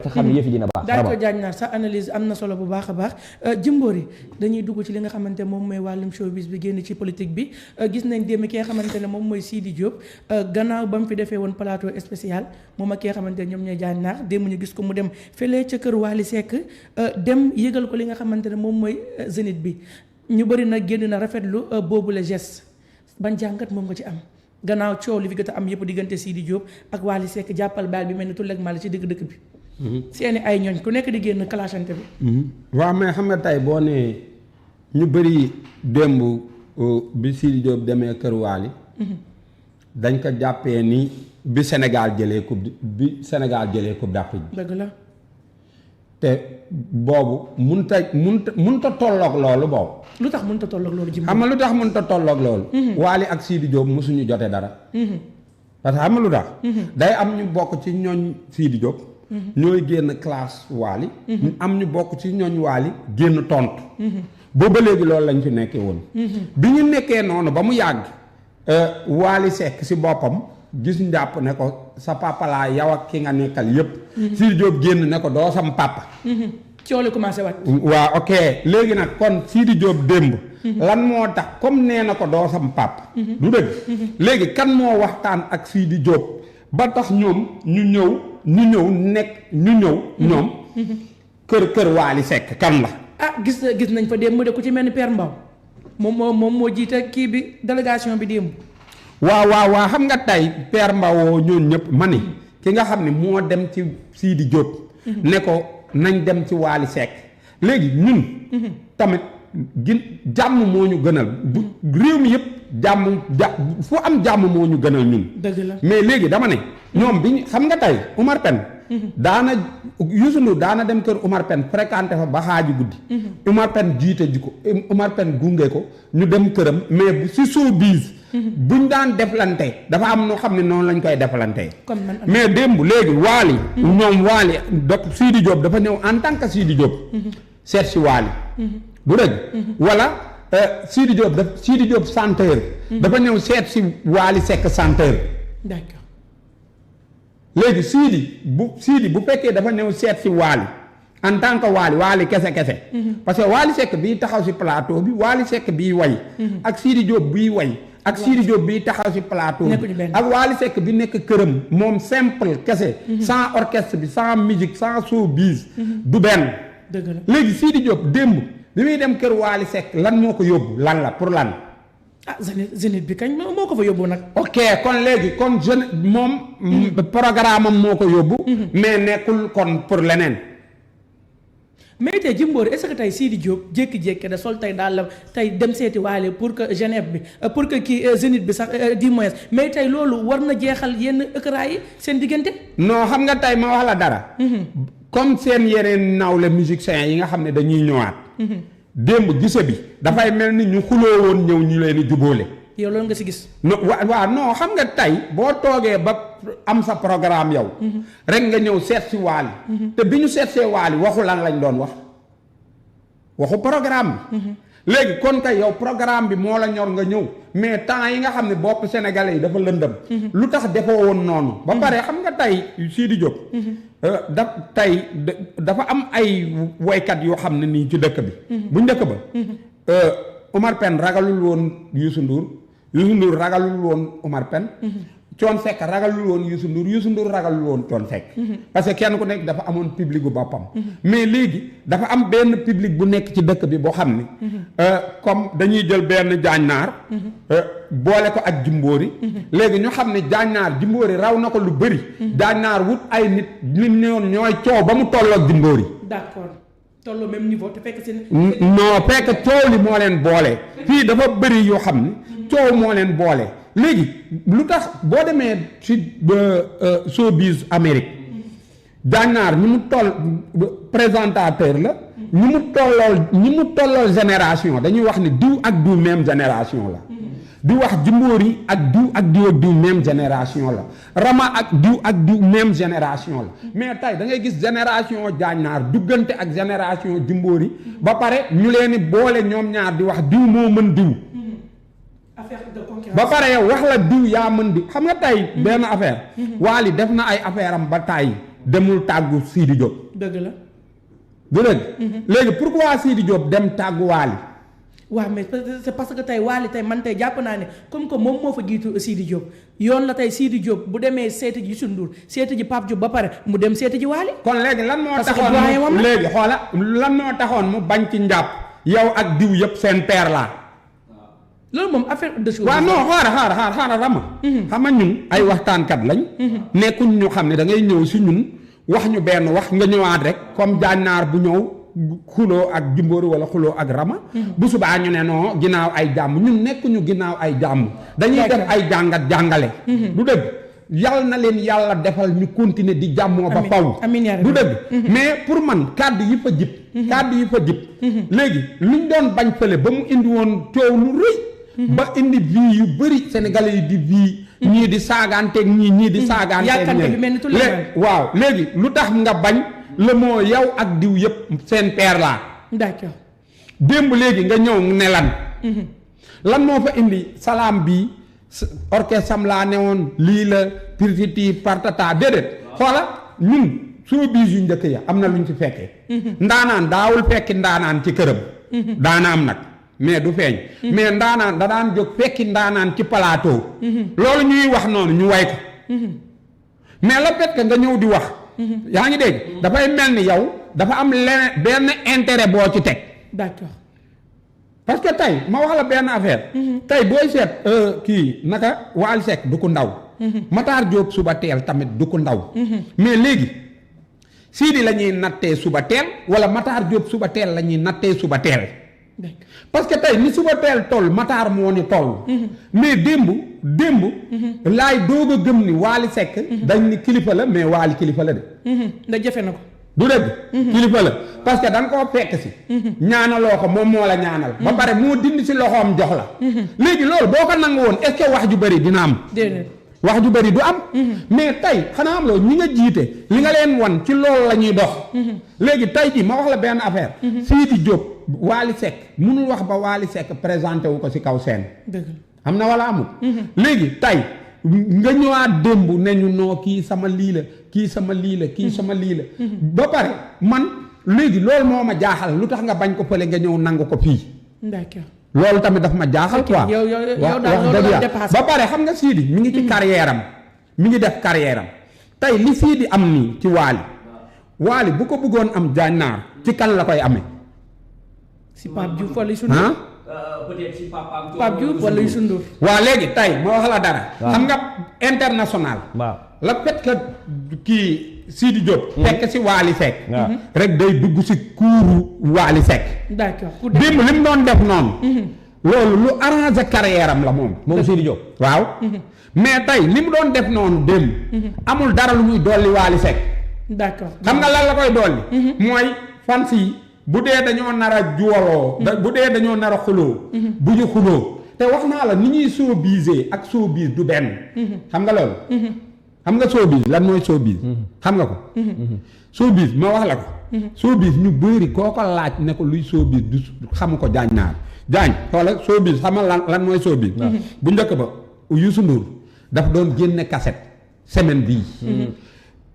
te xam ne yëf yi dina baax. daal ko jaañ naar sa analyse am na solo bu baax a baax Jimbori dañuy dugg ci li nga xamante moom mooy wàllum showbiz bi génn ci politique bi gis nañ démb ki nga xamante ne moom mooy Sidi Diop gannaaw ba mu fi defee woon plateau spécial moom ak ki nga xamante ne ñoom ñooy jaañ naar démb ñu gis ko mu dem fële ca kër Wally Seck dem yëgal ko li nga xamante ne moom mooy Zénith bi ñu bëri nag génn na rafetlu boobu la geste ban jàngat moom nga ci am gannaaw coow li fi gën a am yëpp diggante Sidi Diop ak Wally Seck jàppal baal bi mel ni tulleeg mali ci digg dëkk bi. seeni ay ñooñ ku nekk di génn clashante bi. waaw mais xam nga tey boo nee ñu bëri démb bi Sidi Diop demee kër Wally dañ ko jàppee ni bi Sénégal jëlee coupe d'Afrique. dëgg la. te boobu mënut a tolloog loolu boobu. lu tax mënut a tolloog loolu ji. xam nga lu tax mënut a tolloog loolu. Wally ak Sidi Diop mosuñu jote dara. parce que xam nga lu tax. day am ñu bokk ci ñooñ Sidi Diop. ñooy génn classe Wally. am ñu bokk ci ñooñ Wally génn tontu. booba léegi loolu lañ fi nekkee woon. bi ñu nekkee noonu ba mu yàgg. Wally Seck si boppam gis njàpp ne ko sa papa laa yow ak ki nga nekkal yépp. Sidi Diop génn ne ko doo sam papa. coow li commencé waat. waaw ok léegi nag kon Sidi Diop démb. lan moo tax comme nee na ko doo sam papa. du dëgg. léegi kan moo waxtaan ak Sidi Diop ba tax ñoom ñu ñëw ñoom. kër Wally Seck kan la. gis nañ fa démb de ku ci mel ni Père Mbaw moom moo jiite kii bi délégation bi démb. waaw xam nga tey Père Mbaw ñoon ñëpp ma ni ki nga xam ne moo dem ci Sidi Diop. ne ko nañ dem ci Wally Seck léegi ñun. tamit jàmm moo ñu gënal bu réew mi yëpp fu am jàmm moo ñu gënal ñun. dëgg la mais léegi dama ne. ñoom bi xam nga tey Omar Pène. Youssou Ndour daana dem kër Omar Pène fréquenté fa ba xaaju guddi. Omar Pène jiite ji ko Omar Pène gunge ko ñu dem këram mais bu si showbiz buñ daan deflante dafa am noo xam ne noonu lañ koy deflante. mais démb léegi Wally. ñoom Wally donc Sidi Diop dafa ñëw en tant que Sidi Diop. seet si Wally. bu dëgg. wala Sidi Diop chanteur. dafa ñëw seet si Wally Seck chanteur. d'accord. léegi Sidi bu fekkee dafa ñëw seet si Wally en tant que Wally kese. parce que Wally Seck bii taxaw si plateau bi Wally Seck bii way. ak Sidi Diop bii way. ak Sidi Diop bii taxaw si plateau bi. ak Wally Seck bi nekk këram moom simple kese. sans orchestre bi sans musique sans showbiz. du benn. dëgg la léegi Sidi Diop démb bi muy dem kër Wally Seck lan moo ko yóbbu lan la pour lan. Zénith bi kañ moo ko fa yóbbu nag. ok kon léegi kon jeune moom. programme am moo ko yóbbu. mais nekkul kon pour leneen. mais tey Jimbori est-ce que tey Sidi Diop jékki-jékki da sol tey daal la tey dem seeti Wally pour que Genève bi pour que kii Zénith bi sax du moins mais tey loolu war na jeexal yenn écran yi seen diggante. non xam nga tey ma wax la dara. comme seen yeneen nawle musiciens yi nga xam ne dañuy ñëwaat. démb gise bi dafay mel ni ñu xuloo woon ñëw ñu leen di jubóole. yow loolu nga si gis. waaw non xam nga tey boo toogee ba am sa programme yow. rek nga ñëw seet si Wally. te bi ñu seet see Wally waxu lan lañ doon wax waxu programme bi. léegi kon kay yow programme bi moo la ñor nga ñëw mais temps yi nga xam ne bopp sénégalais yi dafa lëndëm. lu tax defoo woon noonu. ba pare xam nga tey Sidi Diop. dafa am ay woykat yoo xam ne nii ci dëkk bi. bu njëkk ba. Omar Pène ragalul woon Youssou Ndour ragalul woon Omar Pène. Thione Seck ragalul woon Youssou Ndour ragalul woon Thione Seck. parce que kenn ku nekk dafa amoon public bu boppam. mais léegi dafa am benn public bu nekk ci dëkk bi boo xam ne. comme dañuy jël benn jaañ naar. boole ko ak Jimbori. léegi ñu xam ne jaañ naar Jimbori raw na ko lu bëri. jaañ naar wut ay nit ñooy coow ba mu tolloo ak Jimbori. d'accord tolloo même niveau te fekk seen. non fekk coow li moo leen boole. fii dafa bëri yoo xam ne. coow moo leen boole. léegi lu tax boo demee ci showbiz Amérique jànnaar ñi mu toll présentateur la ñi mu tollool génération dañuy wax ni diw ak diw même génération la di wax Jimbori ak diw même génération la Rama ak diw même génération la mais tey da ngay gis génération jànnaar duggante ak génération Jimbori ba pare ñu leen di boole ñoom ñaar di wax diw moo mën diw ba pare yow wax la diw yaa mën di xam nga tey benn affaire Wally def na ay affaire am ba tàyyi demul tàggu Sidi Diop. dëgg la. du dëgg. léegi pourquoi Sidi Diop dem tàggu Waly. waaw mais c'est parce que tey Waly tey man tey jàpp naa ne comme que moom moo fa jiitu Sidi Diop yoon la tey Sidi Diop bu demee seeti ji Youssou Ndour seeti ji Pape Diop ba pare mu dem seeti ji Waly. kon léegi lan moo parce que taxoon doyen moom mu la. léegi xoola lan moo taxoon mu bañ ci njàpp yow ak diw yëpp seen père la. loolu moom affaire de chose. waaw non xaaral rama. xam nga ñun ay waxtaankat lañ. nekkuñ ñu xam ne da ngay ñëw si ñun wax ñu benn wax nga ñëwaat rek comme jànnaar bu ñëw. xuloo ak Jimbori wala xuloo ak Rama. bu subaa ñu ne non ginnaaw ay jàmm ñun nekkuñu ginnaaw ay jàmm. dañuy def ay jàngat jàngale. du dëgg yàlla na leen yàlla defal ñu continuer di jàmmoo ba faw du dëgg mais pour man kàddu yi fa jib. kàddu yi fa jib. léegi luñ doon bañ fële ba mu indi woon coow lu rëy. ba indi vie yu bëri sénégalais yi di vie. ñii di saagaanteeg ñii di saagaanteeg yàkkante bi mel ni tout le monde. waaw léegi lu tax nga bañ. le moo yow ak diw yëpp seen père laa. d'accord. démb léegi nga ñëw ne lan moo fa indi salaam bi orchestre sam laa ne woon lii la pirtiti partata déedéet. xoola ñun soo biis yu njëkk ya am na luñ ci fekkee. ndaanaan daawul fekki ndaanaan ci këram. daana am nag mais du feeñ. mais ndaanaan da daan jóg fekki ndaanaan ci plateau. loolu ñuy wax noonu ñu way ko. mais le fait que nga ñëw di wax. yaa ngi dégg dafay mel ni yow dafa am leneen benn intérêt boo ci teg. d'accord. parce que tey ma wax la benn affaire. tey booy seet kii naka Waly Seck du ko ndaw. Matar Diop suba teel tamit du ko ndaw. mais léegi Sidi la ñuy nattee suba teel wala Matar Diop suba teel la ñuy nattee suba teel. parce que tey ni suba teel toll Matar moo ni toll. mais démb laay doog a gëm ni Waly Seck. dañ ni kilifa la mais Waly kilifa la de. ndax jafe na ko. du dëgg. kilifa la parce que da nga koo fekk si. ñaanaloo ko moom moo la ñaanal. ba pare moo dindi si loxoom jox la. léegi loolu boo ko nangu woon est-ce que wax ju bëri dina am. déedéet. wax ju bëri du am. mais tey xanaa am loolu ñi nga jiite li nga leen wan ci loolu la ñuy dox. léegi tey ji ma wax la benn affaire. Sidi Diop Waly Seck mënul wax ba Waly Seck présenté wu ko si kaw seen. dëgg am na wala amul. léegi tey nga ñëwaat démb ne ñu noo kii sama lii la kii sama lii la kii sama lii la. ba pare man léegi loolu moo ma jaaxal lu tax nga bañ ko fële nga ñëw nangu ko fii. d'accord. loolu tamit daf ma jaaxal quoi. yow daal loolu la dépassé. ba pare xam nga Sidi mi ngi ci carrière am mi ngi def carrière am tey li Sidi am nii ci Waly bu ko bëggoon am jànnaar ci kan la koy amee. si Pape Diouf wala Youssou Ndour. peut-être si Pape Diouf wala Youssou Ndour. waa léegi tey ma wax la dara. xam nga international. waaw le fait que kii Sidi Diop. fekk si Waly Seck. rek day dugg si kuuru Waly Seck. d'accord démb li mu doon def noonu. loolu lu arrangé carrière am la moom. moom Sidi Diop. waaw. mais tey li mu doon def noonu démb. amul dara lu muy dolli Waly Seck. d'accord. xam nga lan la koy dolli. mooy fans yi bu dee dañoo nar a juwaloo. bu dee dañoo nar a xuloo. bu ñu xuloo te wax naa la ni ñuy showbiz ak showbiz du benn. xam nga loolu. xam nga showbiz lan mooy showbiz. xam nga ko. showbiz ma wax la ko. showbiz ñu bëri koo ko laaj ne ko luy showbiz du xamu ko jaañ naar jaañ xoola showbiz xam nga lan mooy showbiz. bu njëkk ba Youssou Ndour daf doon génne cassette semaine bii.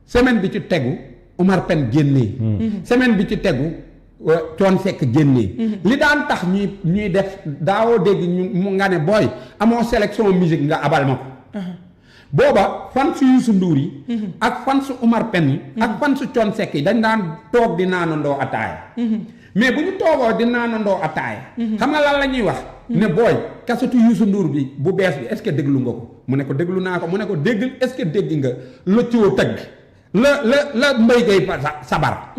semaine bi ci tegu Omar Pène génnee. semaine bi ci tegu Thione Seck génnee. li daan tax ñuy def daawoo dégg mu nga ne booy amoo sélection musique nga abal ma ko. booba fan su Youssou Ndour yi. ak fan su Omar Pène yi. ak fan su Thione Seck yi dañ daan toog di naanandoo ataaya. mais bu ñu toogoo di naanandoo ataaya. xam nga lan la ñuy wax. ne booy kasetu Youssou Ndour bi bu bees bi est-ce que déglu nga ko mu ne ko déglu naa ko mu ne ko dégg est-ce que dégg nga la coo tëgg la mbay gay sabar.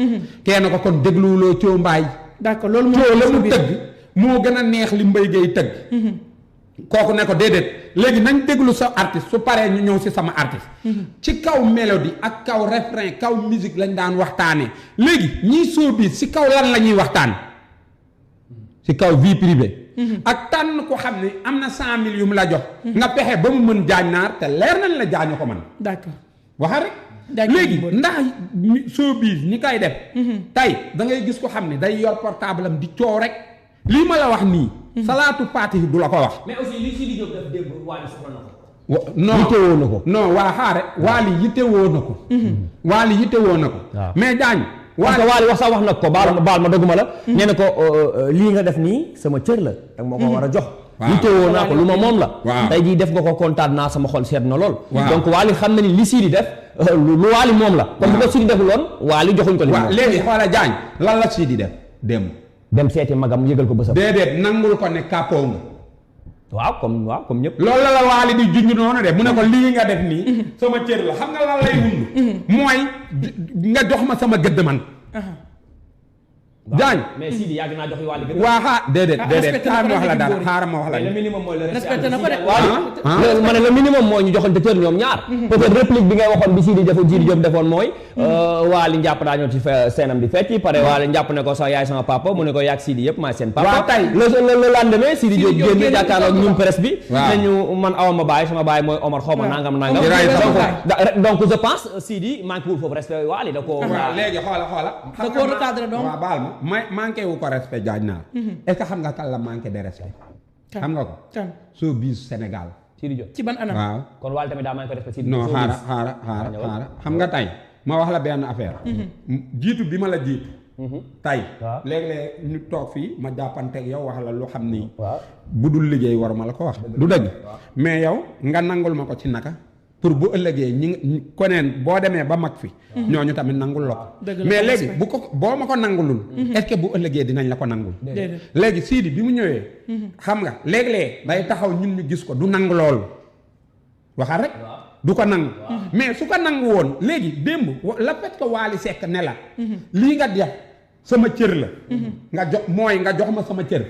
kenn ko kon dégluwuloo coo mbaay. d'accord loolu coo la mu tëgg moo gën a neex li mbay gay tëgg. kooku ne ko déedéet léegi nañ déglu sa artiste su paree ñu ñëw si sama artiste. ci kaw mélodie ak kaw refrain kaw musique lañ daan waxtaanee léegi ñiy sóobi si kaw lan la ñuy waxtaan. si kaw vie privée. ak tànn ko xam ne am na 100 000 yu mu la jox. nga pexe ba mu mën jaañ naar te leer nañ la jaañu ko man. d'accord waxa rek. léegi ndax showbiz ñi koy def. tey da ngay gis ko xam ne day yor portable am di coow rek. lii ma la wax nii. salaatu faatihi du la ko wax. mais aussi li Sidi Diop def démb Waly soxla na ko. non yittewoo na ko. non waa xaare Wally yittewoo na ko. Wally yittewoo na ko. mais Diagne. parce que Wally wax sax wax na ko baal ma doguma la. nee na ko lii nga def nii sama cër la. danga ma ko war a jox. yittewoo naa ko lu ma moom la. tey jii def nga ko kontaan naa sama xol seet na lool. donc Wally xam na ni li Sidi def lu Wally moom la. comme bu ko Sidi deful woon Wally joxuñ ko li moom. léegi xoola Diagne lan la Sidi def dem seeti magam yëgal ko bësam. déedéet nangul ko ne kàppoo nga. waaw comme ñëpp. loolu la Wally di junj noonu de mu ne ko lii nga def nii. sama cër la xam nga lan lay wund. mooy nga jox ma sama gëdd man. Diagne mais Sidi yàgg naa jox Wally gëdd. waa déedéet xaaral ma wax la dara xaaral ma wax la. le minimum mooy le respecté na ko de. ma ne le minimum mooy ñu joxante cër ñoom ñaar. peut-être réplique bi ngay waxoon bi Sidi Diop defoon mooy. Wally njàpp daa ñëw ci seenam di fecc pare Wally njàpp ne ko sax yaay sama papa mu ne ko yaag Sidi yëpp maay seen papa. waaw tey le lendemain Sidi Diop génn jàkkaarloo ak ñun presse bi. ne ñu man awa ma baay sama baay mooy Omar xaw ma nangam. donc je pense Sidi manqué wul foofu respect Wally da koo. léegi xoola. da koo recadré donc waaw baal ma manqué wu ko respect Diagne naar. est-ce que xam nga kan la manqué de respect. xam nga ko. showbiz Sénégal. Sidi Diop ci ban anam. waaw kon Wally tamit daa manqué respect Sidi. non xaara xam nga tey ma wax la benn affaire. jiitu bi ma la jiitu. tey léeg-léeg ñu toog fii ma jàppanteeg yow wax la lu xam ni. bu dul liggéey waruma la ko wax. du dëgg mais yow nga nangul ma ko ci naka. pour bu ëllëgee ñi koneen boo demee ba mag fi. ñooñu tamit nangul la ko. mais léegi bu ko boo ma ko nangulul. est-ce que bu ëllëgee dinañ la ko nangul. léegi Sidi bi mu ñëwee. xam nga léeg-léeg day taxaw ñun ñu gis ko du nangu loolu. waxal rek. du ko nangu. mais su ko nangu woon léegi démb la fait que Wally Seck ne la. lii nga def sama cër la. nga jox ma sama cër.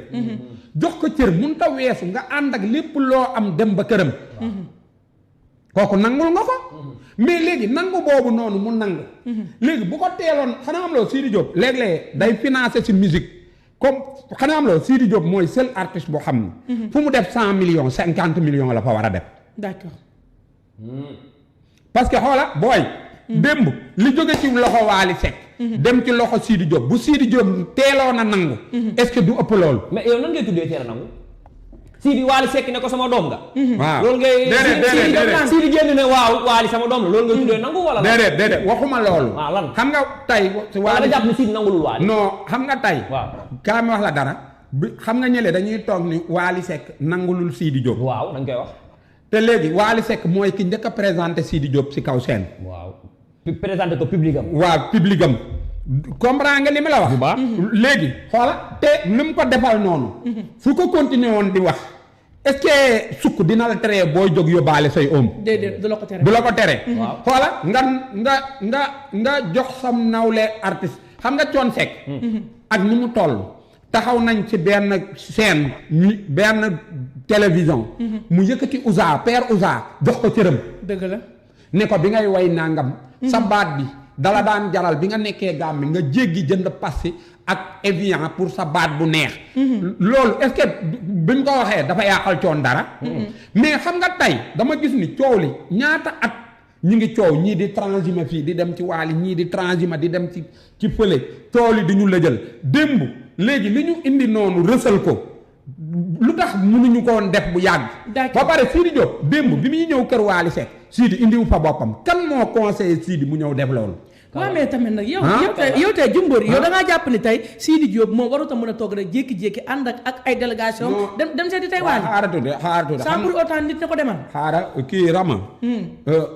jox ko cër mun ta weesu nga ànd ak lépp loo am dem ba këram. kooku nangul nga ko. mais léegi nangu boobu noonu mu nangu. léegi bu ko teeloon xanaa am loo Sidi Diop léeg-léeg day financer ci musique comme xanaa am loo Sidi Diop mooy seul artiste boo xam ne. fu mu def 100 millions 50 millions la fa war a def. d'accord. parce que xoola booy. démb li jóge ci loxo Wally Seck. dem ci loxo Sidi Diop bu Sidi Diop teeloon a nangu. est-ce que du ëpp loolu. mais yow nan ngay tuddee teel a nangu. Sidi Wally Seck ne ko sama doom nga. waaw loolu ngay. déedéet Sidi génn ne waaw Wally sama doom la loolu ngay tuddee nangu wala. déedéet waxuma loolu. waaw lan xam nga tey. Wally jàpp ni Sidi nangulul Wally. non xam nga tey. waaw kaa mi wax la dara. bi xam nga ñële dañuy toog ni Wally Seck nangulul Sidi Diop. waaw dañ koy wax. te léegi Wally Seck mooy ki njëkk a présenté Sidi Diop ci kaw scène. waaw présenté ko public am. waaw public am. comprend nga li ma la wax. bu baax léegi. xoola te ni mu ko defal noonu. fu ko continuer woon di wax. est-ce que sukk dina la tere booy jóg yóbbaale say oom. déedéet du la ko tere. du la ko tere. waaw xoola nga jox sam nawle artiste xam nga Thione Seck. ak ni mu toll. taxaw nañ ci benn scène benn télévision. mu yëkkati Ouza père Ouza jox ko cëram. dëgg la. ne ko bi ngay way nangam. sa baat bi dala daan jaral bi nga nekkee Gàmbi nga jéggi jënd passi ak Evian pour sa baat bu neex. loolu est-ce que buñ ko waxee dafa yàqal Thione dara. mais xam nga tey dama gis ni coow li ñaata at ñu ngi coow ñii di transhumé fii di dem ci Wally ñii di transhumé di dem ci fële coow li di ñu lëjal démb léegi li ñu indi noonu rësal ko lu tax mënuñu ko woon def bu yàgg. ba pare Sidi Diop démb bi muy ñëw kër Wally Seck Sidi indiwu fa boppam kan moo conseillé Sidi mu ñëw def loolu. waaw mais tamit nag yow tey Jimbori yow da ngaa jàpp ni tey Sidi Diop moom warut a mën a toog rek jékki-jékki ànd ak ay délégation dem seeti tey Wally. xaaratu sans pour autant nit ne ko demal. kii Rama.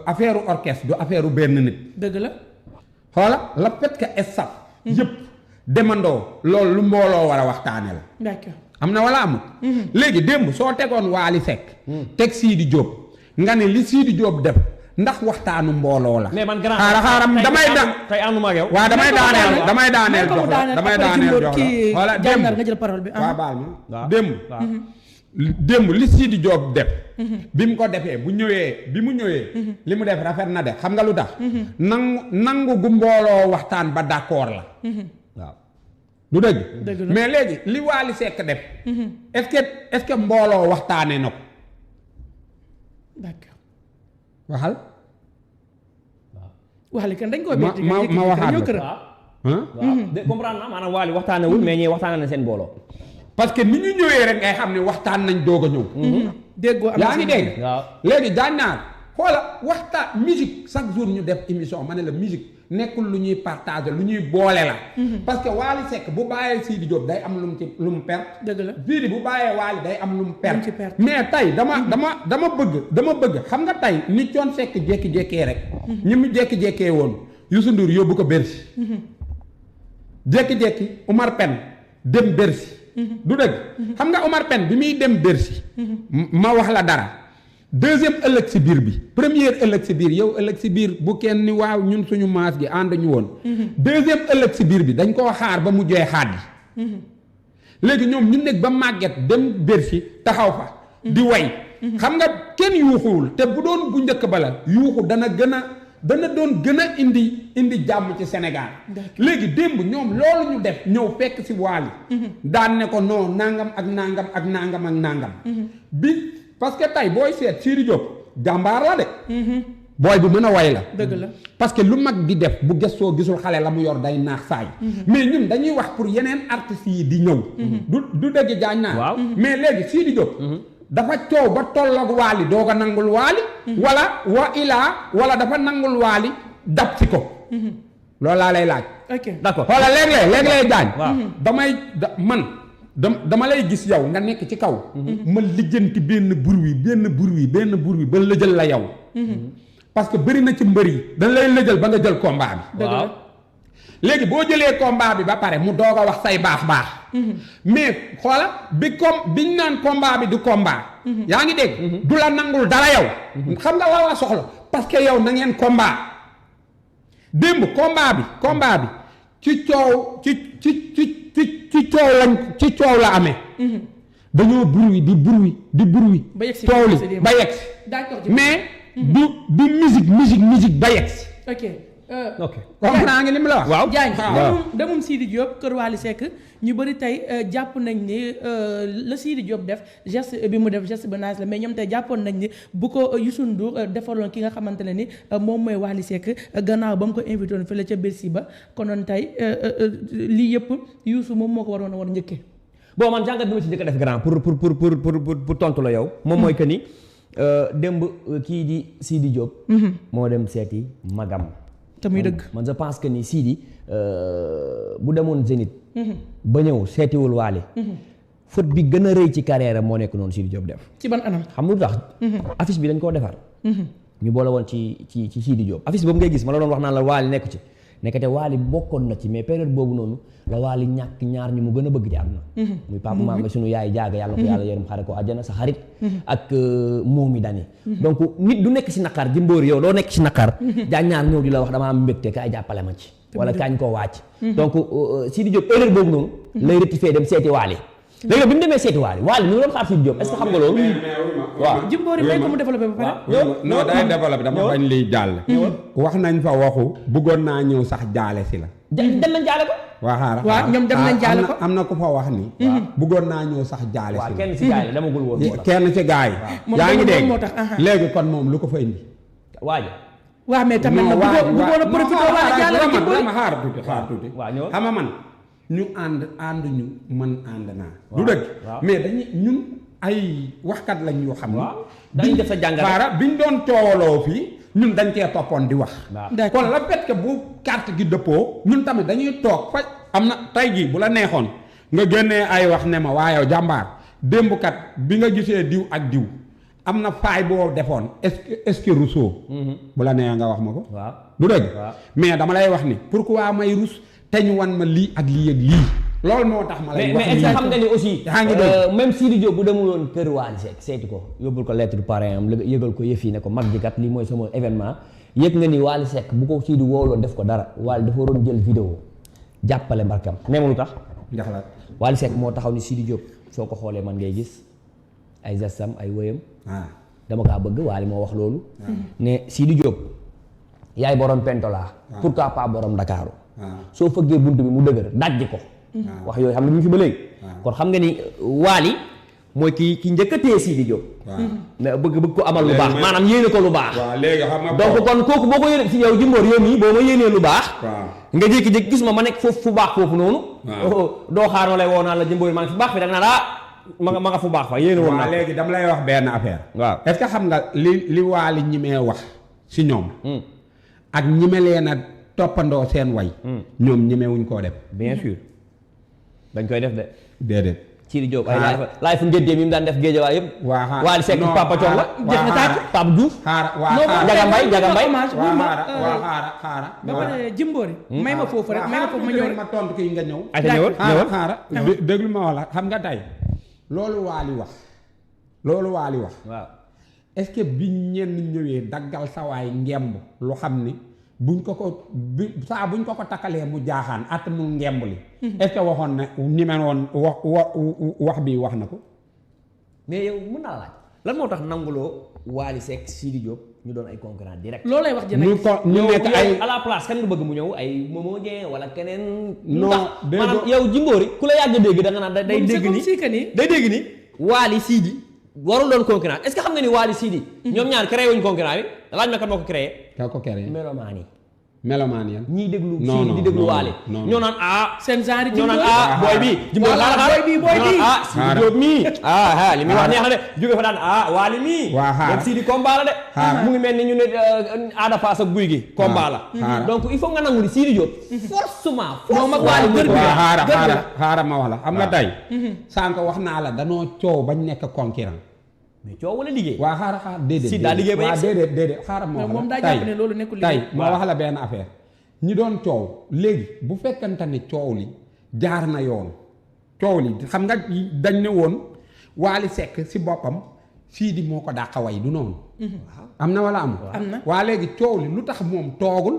affaire orchestre du affaire benn nit. dëgg la. xoola la fait que staff yëpp demandoo loolu lu mbooloo war a waxtaane la. d'accord. am na wala amul. léegi démb soo tegoon Wally Seck. teg Sidi Diop nga ne li Sidi Diop def. ndax waxtaanu mbooloo la. mais man grand xaaram tey ànduma ak yow. waaw damay daaneel jox la voilà démb nga jël parole bi. waaw baal ma démb li Sidi Diop def. bi mu ko defee bi mu ñëwee. li mu def rafet na de xam nga lu tax. nangu gu mbooloo waxtaan ba d'accord la. waaw du dëgg. mais léegi li Wally Seck def. est-ce que mbooloo waxtaanee na ko. d'accord. waxal. waxal kan dañ koy ma waxaat la waaw de comprendre naa maanaam Wally waxtaanewul mais ñii waxtaane na seen booloo. parce que ni ñu ñëwee rek ngay xam ne waxtaan nañ doog a ñëw. déggoo am yaa ngi dégg waaw. léegi daañ naar xoola waxtaan musique chaque jour ñu def émission ma ne la musique nekkul lu ñuy partager lu ñuy boole la parce que Wally Seck bu bàyyee Sidi Diop day am lu mu perte dëgg la Sidi bu bàyyee Wally day am lu mu Lu mu ci perte perte. mais tey dama bëgg xam nga tey ni Thione Seck jékki-jékkee rek ñi mu jékki-jékkee woon Youssou Ndour yóbbu ko Bercy jékki-jékki Omar Pène dem Bercy du dëgg xam nga Omar Pène bi muy dem Bercy ma wax la dara deuxième ëllëg si biir bi première ëllëg si biir yow ëllëg si biir bu kenn ni waaw ñun suñu maas gi ànd ñu woon deuxième ëllëg si biir bi dañ koo xaar ba mu jooy xaat yi léegi ñoom ñu nekk ba màgget dem Bercy taxaw fa di way xam nga kenn yuuxuwul te bu doon bu njëkk ba la yuuxu dana doon gën a indi jàmm ci Sénégal léegi démb ñoom loolu ñu def ñëw fekk si Wally daan ne ko non nangam ak nangam ak nangam ak nangam bi parce que tey booy seet Sidi Diop jàmbaar la de booy bu mën a way la dëgg la parce que lu mag di def bu gëstoo gisul xale la mu yor day naax saay mais ñun dañuy wax pour yeneen artistes yi di ñëw du dëgg jaañ naa waaw. mais léegi Sidi Diop dafa coow ba tolloog Wally doog a nangul Wally wala dafa nangul Wally dab si ko loolu laa lay laaj ok d'accord xoola léeg-léeg jaañ waaw. dama lay gis yow nga nekk ci kaw ma lijjanti benn bruit ba lëjal la yow parce que bëri na ci mbër yi dañ lay lëjal ba nga jël combat bi dëgg la léegi boo jëlee combat bi ba pare mu doog a wax say baax mais xoola biñ naan combat bi du combat yaa ngi dégg du la nangul dara yow xam nga lan la soxla parce que yow na ngeen combat démb combat bi ci coow ci coow la amee dañoo bruit ba yegg si coow li ba yegg si d'accord mais du musique ba yegg si ok comprends nga li mu la wax waaw Diagne waaw. demum Sidi Diop kër Wally Seck ñu bëri tey jàpp nañ ni la Sidi Diop def geste bi mu def geste ba nice la mais ñoom tey jàppoon nañ ni bu ko Youssou Ndour defaloon ki nga xamante ne ni moom mooy Wally Seck gannaaw ba mu ko invité woon fële ca Bercy ba konoon tey lii yëpp Youssou moom moo ko waroon a war njëkkee. bon man jàngat bi ma ci njëkk a def grand pour tontu la yow moom mooy que ni démb kii di Sidi Diop moo dem seeti magam te muy dëgg man je pense que ni Sidi bu demoon Zénith ba ñëw seetiwul Wally faute bi gën a rëy ci carrière moo nekk noonu Sidi Diop def ci ban anam. xam nga lu tax affiche bi dañ koo defar ñu boole woon ci Sidi Diop affiche boobu ngay gis ma la doon wax naan la Wally nekku ci nekkate Wally bokkoon na ci mais période boobu noonu la Wally ñàkk ñaar ñu mu gën a bëgg ci àdduna muy Papa Mama sunu yaay jaaga yàlla na ko yàlla yërëm xare ko àjjana sa xarit ak Momi Dani donc nit du nekk si naqar Jimbori yow doo nekk si naqar jaa ñaar ñëw di la wax dama am mbégte kaay jàppale ma ci wala kaañ koo wàcc donc Sidi Diop erreur boobu noonu lay rectifier dem seeti Wally léegi nag bi mu demee seeti Wally mi ngi doon xaar Sidi Diop est-ce que xam nga loolu waaw Jimbori may ko mu développé ba pare. non day développé dama bañ liy jàll wax nañ fa waxu bëggoon naa ñëw sax jaale si la dem nañ jaale ko waaw ñoom dem nañ jaale ko am na ku fa wax ni bëggoon naa ñëw sax jaale si waaw la kenn si jaale demagul woon kenn ci gaay moom yaa ngi demagul dégg moo tax, léegi kon moom lu ko fa indi waaja waaw mais tamit nag bëggoon a profité wala jaale la Jimbori. xaar tuuti waaw ñëw xam nga man ñu ànd ñu man ànd naa du dëgg waaw. mais dañuy ñun ay waxkat lañ yoo xam waaw dañuy def sa jàngat baara biñ doon coowaloo fii ñun dañ cee toppoon di wax waaw d'accord kon la fait que bu carte gi dëppoo ñun tamit dañuy toog fa am na tey jii bu la neexoon nga génnee ay wax ne ma waa yow jàmbaar démbkat bi nga gisee diw ak diw am na faay boo defoon est-ce que Rousseau bu la neexee nga wax ma ko waaw du dëgg waaw. mais dama lay wax ni pourquoi may rus te ñu wan ma lii ak lii ak lii loolu moo tax ma lay wax mais est-ce que xam nga ni aussi yaa ngi dégg. même Sidi Diop bu demul woon kër Wally Seck seeti ko yóbbul ko lettre du parrain am yëgal ko yëf yi ne ko mag ji kat lii mooy sama événement yëg nga ni Wally Seck bu ko Sidi wooloon def ko dara Wally dafa waroon jël vidéo jàppale mbarkam nee ma lu tax njaxlaat Wally Seck moo taxaw ni Sidi Diop soo ko xoolee man ngay gis ay gestam ay wëyam dama kaa bëgg Wally moo wax loolu ne Sidi Diop yaay borom pentola pourquoi pas borom Ndakaaru soo fëggee bunt bi mu dëgër dajji ko wax yooyu xam nga ñu fi ba léegi kon xam nga ni Wally mooy ki njëkk a téye Sidi Diop mais bëgg ko amal lu baax maanaam yéene ko lu baax waaw léegi xam nga donc kon kooku boo ko yéene si yow Jimbori yow mii boo ma yéenee lu baax waaw nga jékki-jékki gis ma nekk foofu fu baax foofu noonu doo xaar ma lay woo naan la Jimbori maa ngi fi baax fi da nga naan ma nga fu baax fa yéen woon waaw léegi dama lay wax benn affaire. waaw est-ce que xam nga li Wally ñimee wax si ñoom. ak ñime leen a toppandoo seen way. ñoom ñimewuñ koo def. bien sûr dañ koy def de. déedéet. Sidi Diop ay laay fu ngéntee mi mu daan def géejawaay yëpp. waa Wally Seck Papa Thion la. jeex na tàkk Pape Diouf. xaara waa Njaga Mbay ba pare Jimbori. may ma foofu rek may ma foofu ma ñëw rek ma tontu kii nga ñëw. ayca ñëwal ñëwal xaara déglu ma wala xam nga tey loolu Wally wax waaw est-ce que bi ñenn ñëwee daggal sawaay ngemb lu xam ni buñ ko ko takkalee mu jaaxaan attanul ngemb li est-ce que waxoon na ñi mel woon wax bi wax na ko. mais yow mën naa laaj lan moo tax nanguloo Wally Seck Sidi Diop ñu doon ay concurrent direct. loolu lay wax ñu nekk ay à la place kan nga bëgg mu ñëw ay Momo Dieng wala keneen. non maanaam yow Jimbori ku la yàgg dégg da nga naan day dégg ni Wally Sidi warul doon concurrent est-ce que xam nga ni Wally Sidi. ñoom ñaar créé wuñ concurrent bi laaj ma kan moo ko créé. ka ko créé melomaan yan ñiy déglu non Sidi di déglu Wally ñoo naan seen genre ñoo naan booy bi Jimbori xaaral Sidi Diop mii li muy wax neex na de jóge fa daan Wally mii donc Sidi combat la de mu ngi mel ni ñu ne Ada Fass ak Guy gi combat la donc il faut nga nangu ni Sidi Diop forcément mag Wally gër bi xaaral ma wax la xam nga tey sànq wax naa la danoo coow bañ nekk concurrent mais coow wala liggéey. waa xaaral déedéet. si daa liggéey ba yegg déedéet xaaral ma wax la moom daa jàpp ne loolu nekkul liggéey. tey ma wax la benn affaire ñi doon coow léegi bu fekkante ne coow li jaar na yoon coow li xam nga dañ ne woon Wally Seck si boppam Sidi moo ko dàqa way du noonu. am na wala amul. am na waa léegi coow li lu tax moom toogul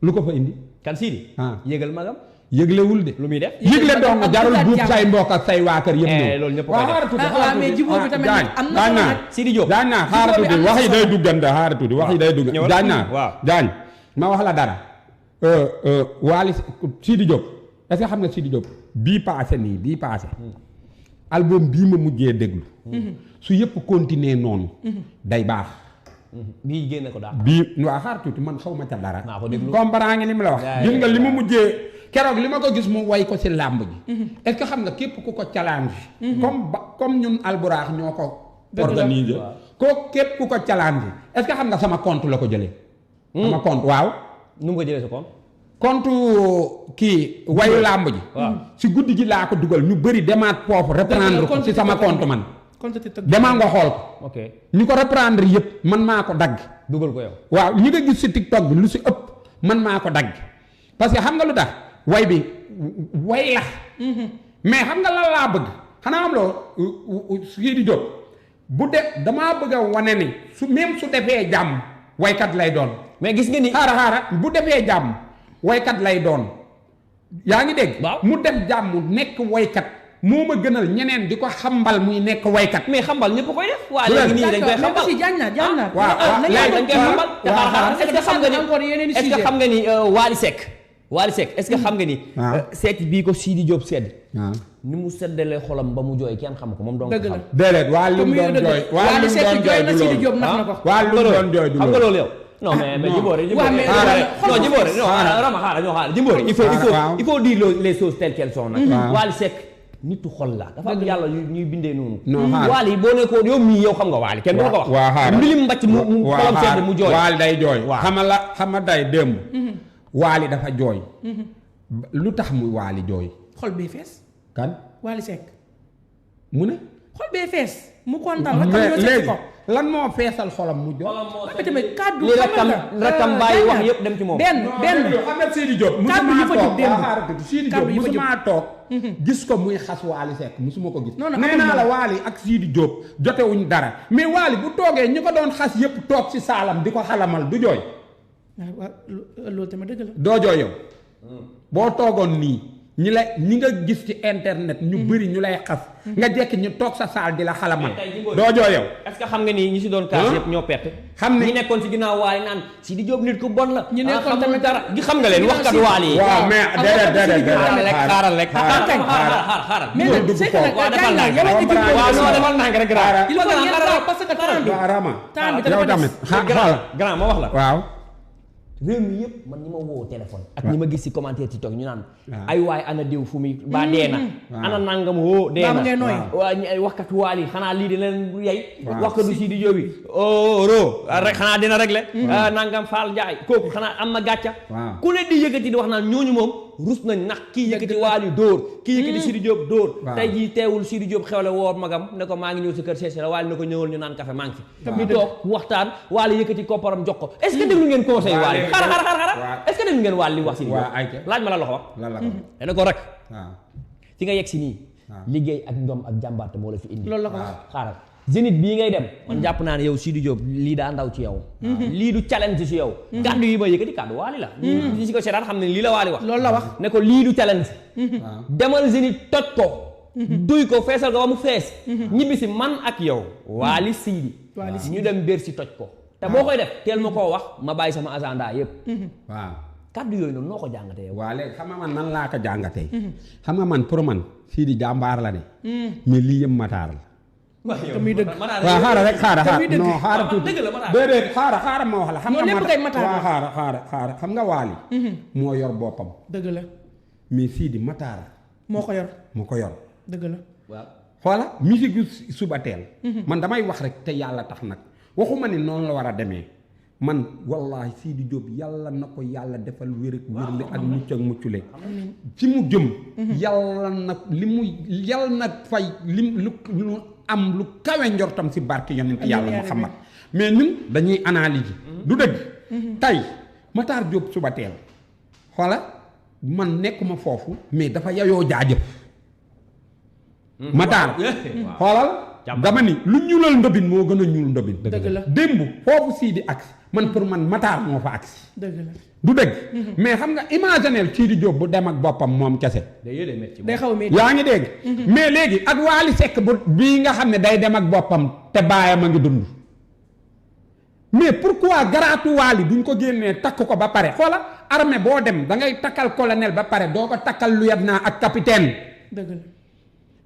lu ko fa indi. kan Sidi. yëgal magam. yëglewul de. lu muy def yëgle doon na jarul buub say mbokk ak say waa kër yëpp ñëw. loolu ñëpp koy def mais jiboo bi tamit am na naa Sidi Diop daañ naa xaaral tuuti wax yi day duggante xaaral tuuti wax yi day duggante daañ naa waaw daañ ma wax la dara Wally Sidi Diop est-ce que xam nga Sidi Diop bii paase album bii ma mujjee déglu su yëpp continuer noonu day baax bii génne ko daal bii waa xaar tuuti man xaw ma ca dara naa ko déglu comprendre nga li mu la wax gis nga li ma mujjee keroog li ma ko gis mu way ko ci làmb ji est-ce que xam nga képp ku ko challenge comme ñun Alburax ñoo ko organiser ko képp ku ko challenge est-ce que xam nga sama compte la ko jëlee sama compte waaw nu mu ko jëlee sa compte compte kii wayu làmb ji si guddi gi laa ko dugal ñu bëri demaat foofu reprendre ko ci sama compte man demaa nga xool ko ok ñu ko reprendre yëpp man maa ko dagg dugal ko yow waaw ñi nga gis si TikTok bi lu si ëpp man maa ko dagg parce que xam nga lu tax way bi way la mais xam nga lan laa bëgg xanaa am loo Sidi Diop bu def damaa bëgg a wane ni su même su defee jàmm waykat lay doon mais gis nga ni xaara bu defee jàmm waykat lay doon yaa ngi dégg mu def jàmm nekk waykat moo ma gënal ñeneen di ko xambal muy nekk waykat mais xambal ñëpp koy def waa léegi nii dañ koy xambal jaan naa waaw léegi dañ koy xambal est-ce que xam nga ni est-ce que xam nga ni Wally Seck est-ce que xam nga ni seet bii ko Sidi Diop sedd ni mu seddalee xolam ba mu jooy kenn xam ko moom donc dëgg la déedéet waa li mu doon jooy waa li mu doon jooy du Sidi Diop nax na ko waa li mu doon jooy du xam nga loolu yow non mais Jimbori non Jimbori non Rama xaaral ñoo xaaral Jimbori il faut dire les choses telles qu'elles sont nag Wally Seck nitu xol la dafa am yàlla ñuy bindee noonu Wally boo ne ko yow mii yow xam nga Wally kenn du la ko wax waa xaaral mbilim mbàcc mu xolam sedd mu jooy Wally day jooy xam nga day démb Wally dafa jooy lu tax muy Wally jooy xol bee fees kan Wally Seck mu ne xol bee fees mu kontaan rakam léegi lan moo feesal xolam mu jooy mais tamit kàddu li rakam bàyyi wax yëpp dem ci moom benn xam nga Sidi Diop musuma toog gis ko muy xas Wally Seck musuma ko gis nee naa la Wally ak Sidi Diop jotewuñ dara mais Wally bu toogee ñu ko doon xas yëpp toog ci saalam di ko xalamal du jooy loolu tamit dëgg la doo jooy yow boo toogoon nii ñi nga gis ci internet ñu bëri ñu lay xas nga jekki ñu toog sa saal di la xalamal doo jooy yow est-ce que xam nga ni ñi si doon kaas yëpp ñoo perte xam ñi nekkoon si ginnaaw Wally naan Sidi Diop nit ku bon la ñu nekkoon tamit dara gi xam nga leen waxkat Wally yi waaw mais déedéet xaaral rek mais nag c'est que waaw defal naa waaw non defal naa rek grand il faut ngeen parce que temps bi Rama yow tamit grand ma wax la waaw réew mi yëpp man ñi ma woo téléphone ak ñi ma gis ci commentaire TikTok ñu naan ay waay ana diw fu muy ba dee na ana nangam woo dee na waa ñu waxkat waal yi xanaa lii dina leen yey waxkatu Sidi Diop bi ro rek xanaa dina réglé nangam Fall Ndiaye kooku xanaa am na gàcca ku ne di yëkkati di wax naan ñooñu moom rus nañ ndax kii yëkkati waal yi dóor kii yëkkati Sidi Diop dóor tey jii teewul Sidi Diop xewle woor magam ne ko maa ngi ñëw sa kër seese la waali ne ko ñëwal ñu naan café maa ngi fi ñu toog waxtaan waali yëkkati kopparam jox ko est-ce que déglu ngeen conseil waali xaaral est-ce que déglu ngeen waali li wax Sidi Diop laaj ma la loxo wax dana ko rek fi nga yegg si nii liggéey ak ñoom ak jàmbaarte moo la fi indi loolu la ko wax xaaral Zénith bii ngay dem man jàpp naa ne yow Sidi Diop lii daa ndaw ci yow lii du challenge ci yow kàddu yi ma yëkkati kàddu waali la ñi si ko seetaan xam ne lii la waali wax loolu la wax ne ko lii du challenge demal Zénith toj ko duy ko feesal ko ba mu fees ñibbi si man ak yow waali Sidi ñu dem Bercy toj ko te boo koy def teel ma koo wax ma bàyyi sama agenda yëpp waaw kàddu yooyu noonu noo ko jàngatee yow waaw léegi xam nga man nan laa ko jàngatee xam nga man pour man Sidi jàmbaar la de mais lii yëpp Matar la te muy dëgg waaw xaaral rek non xaaral tuuti déedéet xaaral ma wax la xam nga xaaral xam nga waali moo yor boppam dëgg la mais Sidi Matar moo ko yor dëgg la waaw xoola musique suba teel man damay wax rek te yàlla tax nag waxuma ni noonu la war a demee man wallahi Sidi Diop yàlla na ko yàlla defal wér ak mucc ak muccule ci mu jëm yàlla na yàlla na fay lu am lu kawe njortam si barke yonent yàlla Muhammad mais ñun dañuy analyse du dëgg tey Matar Diop suba teel xoola man nekkuma foofu mais dafa yayoo jaajëf Matar xoolal dama ni lu ñuulal ndobin moo gën a ñuul ndobin dëgg la démb foofu Sidi agsi man pour man Matar moo fa agsi dëgg la du dëgg mais xam nga imaginel Sidi Diop bu dem ak boppam moom kese day xaw a métti yaa ngi dégg mais léegi ak Waly Seck bu bii nga xam ne day dem ak boppam te baayam a ngi dund mais pourquoi garaatu Waly duñ ko génnee takk ko ba pare xoola armée boo dem da ngay takkal colonel ba pare doo ko takkal lieutenant ak capitaine dëgg la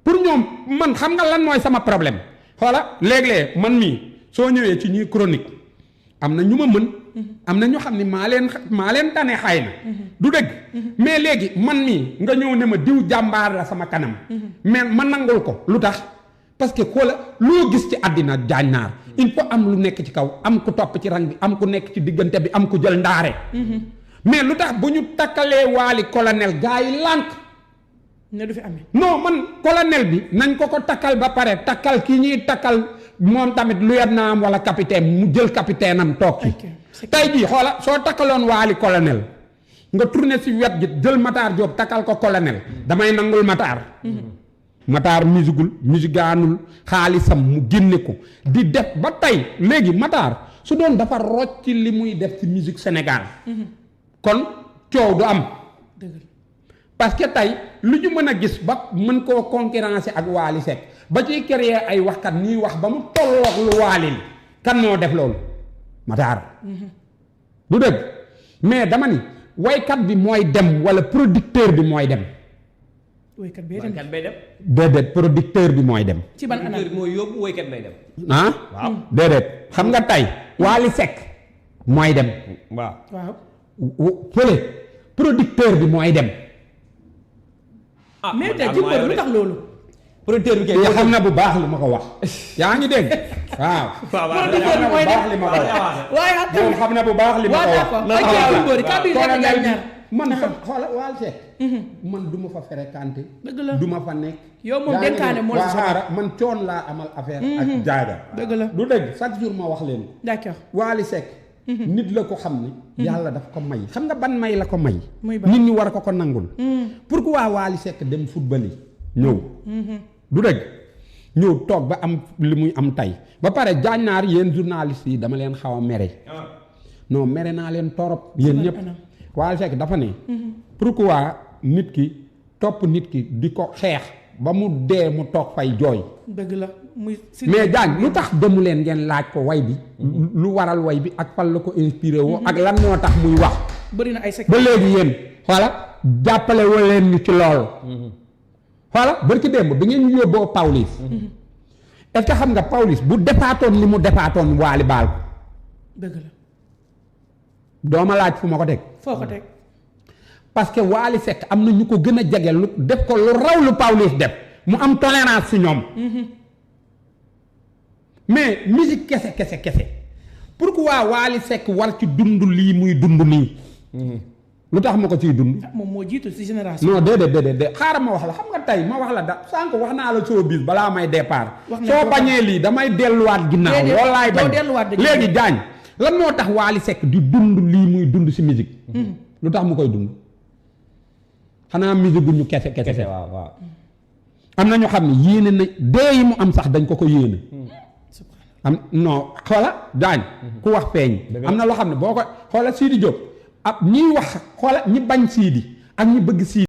pour ñoom man xam nga lan mooy sama problème xoola léeg-léeg man mii soo ñëwee ci ñuy chronique am na ñu ma mën am na ñu xam ne maa leen tane xay na du dëgg mais léegi man mii nga ñëw ne ma diw jàmbaar la sama kanam mais ma nangul ko lu tax parce que xoola loo gis ci àddina jaañ naar il faut am lu nekk ci kaw am ku topp ci rang bi am ku nekk ci diggante bi am ku jël ndaare mais lu tax bu ñu takkalee Waly colonel gars yi lànk ne du fi amee non man colonel bi nañ ko takkal ba pare takkal ki ñuy takkal moom tamit lieutenant am wala capitaine mu jël capitaine am toog ci tey jii xoola soo takkaloon Waly colonel nga tourné si wet gi jël Matar Diop takkal ko colonel damay nangul Matar musigaanul xaalisam mu génne ko di def ba tey léegi Matar su doon dafa rocc li muy def ci musique Sénégal kon coow du am parce que tey lu ñu mën a gis ba mën koo concurrencer ak Waly Seck ba ciy créer ay waxkat ñuy wax ba mu tolloog lu Waly li kan moo def loolu Matar du dëgg mais dama ni waykat bi mooy dem wala producteur bi mooy dem waykat bay dem déedéet producteur bi mooy dem ci ban anam mooy yóbbu waykat bay dem waaw déedéet xam nga tey Waly Seck mooy dem waaw fële producteur bi mooy dem mais tey ci mbër lu tax loolu producteur bi kay xam na bu baax li ma ko wax yaa ngi dégg waaw producteur bi mooy dem li ma ko wax waaye moom xam na bu baax li ma ko wax man fa xoola Waly Seck man du ma fa fréquenté dëgg la du ma fa nekk yow moom dénkaane moo la xaara man coon laa amal affaire ak jaaga dëgg la du dëgg chaque jour ma wax leen d'accord Waly Seck nit la ko xam ni yàlla daf ko may xam nga ban may la ko may nit ñi war ko nangul pourquoi Waly Seck dem football yi ñëw du dëgg ñëw toog ba am li muy am tey ba pare jaañ naar yéen journalistes yi dama leen xaw a mere non mere naa leen torop yéen ñëpp Waly Seck dafa ne pourquoi nit ki topp nit ki di ko xeex ba mu dee mu toog fay jooy dëgg la muy mais jaañ lu tax demu leen ngeen laaj ko way bi lu waral way bi ak fan la ko inspiré woo ak lan moo tax muy wax bëri na ay secret ba léegi yéen voilà jàppale woo leen ñu ci lool voilà bari ci démb bi ngeen yóbboo Pawlish est-ce que xam nga Pawlish bu defaatoon li mu defaatoon Waly baal ko dëgg la dooma laaj fu ma ko teg. foo ko teg. parce que Wally Seck am na ñu ko gën a jege lu def ko lu raw lu Pawlish def mu am tolérance ci ñoom. mais musique kese pourquoi Wally Seck war ci dund lii muy dund nii. lu tax ma ko ciy dund. moom moo jiitu ci génération. non déedéet xaaral ma wax la xam nga tey ma wax la da sànq wax naa la showbiz balaa may départ. soo bañee lii damay delluwaat ginnaaw. loolu laay bañ léegi jaañ lan moo tax Wally Seck di dund lii muy dund ci musique. lu tax mu koy dund. xanaa musique gu ñu kese. waaw. am na ñu xam ne yéene na dee yi mu am sax dañ ko yéene. am non xoola jaañ ku wax feeñ. am na loo xam ne boo ko xoola Sidi Diop ab ñiy wax xoola ñi bañ Sidi ak ñi bëgg Sidi.